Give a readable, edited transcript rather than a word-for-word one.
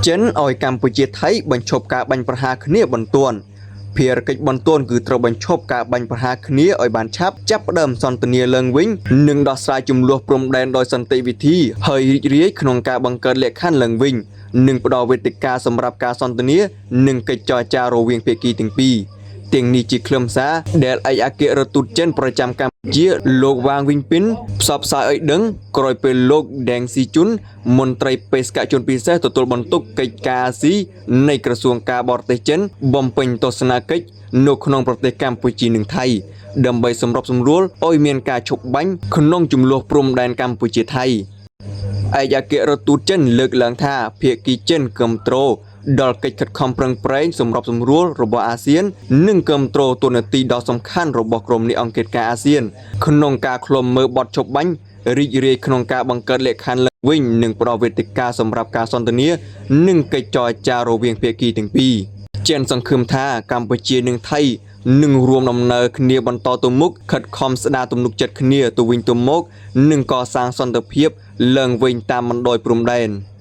ចិនឲ្យកម្ពុជាថៃបញ្ឈប់ការបាញ់ប្រហារគ្នាបន្ទាន់ភារកិច្ចបន្ទាន់គឺត្រូវបញ្ឈប់ការបាញ់ប្រហារគ្នាឲ្យបានឆាប់ចាប់ផ្ដើមសន្ទនាឡើងវិញនិងដោះស្រាយជម្លោះព្រំដែនដោយសន្តិវិធីហើយរីករាយក្នុងការបង្កើតលក្ខខណ្ឌឡើងវិញនិងផ្ដល់វេទិកាសម្រាប់ការសន្ទនានិងកិច្ចចរចារវាងភាគីទាំងពីរទាំងនេះជាខ្លឹមសារដែលឯកអគ្គរដ្ឋទូតចិនប្រចាំកម្ពុជាលោកវ៉ាងវិញពីនផ្សព្វផ្សាយឲ្យដឹងក្រោយពេលលោកដេងស៊ីជុនមន្ត្រីបេសកជនពិសេសទទួលបន្ទុកកិច្ចការអាស៊ីនៃក្រសួងការបរទេសចិនបំពេញទស្សនកិច្ចនៅក្នុងប្រទេសកម្ពុជានិងថៃដើម្បីសម្របសម្រួលឲ្យមានការឈប់បាញ់ក្នុងជម្លោះព្រំដែនកម្ពុជាថៃ ឯកអគ្គរដ្ឋទូតចិនលើកឡើងថាភាគីចិនគ្រប់គ្រងដល់កិច្ចខិតខំប្រឹងប្រែងសម្របសម្រួលរបស់អាស៊ាន និងគ្រប់គ្រងតួនាទីដ៏សំខាន់របស់ក្រុមនេះអង្គការអាស៊ាន ក្នុងការឃ្លាំមើលបទឈប់បាញ់រីករាយក្នុងការបង្កើតលក្ខខណ្ឌឡើងវិញនិងផ្ដល់វេទិកាសម្រាប់ការសន្ទនានិងកិច្ចចរចារវាងភាគីទាំងពីរចិនសង្ឃឹមថាកម្ពុជានិងថៃនឹងរួមដំណើរគ្នាបន្តទៅមុខខិតខំស្ដារទំនុកចិត្តគ្នាទៅវិញទៅមកនិងកសាងសន្តិភាពឡើងវិញតាមបណ្ដោយព្រំដែន។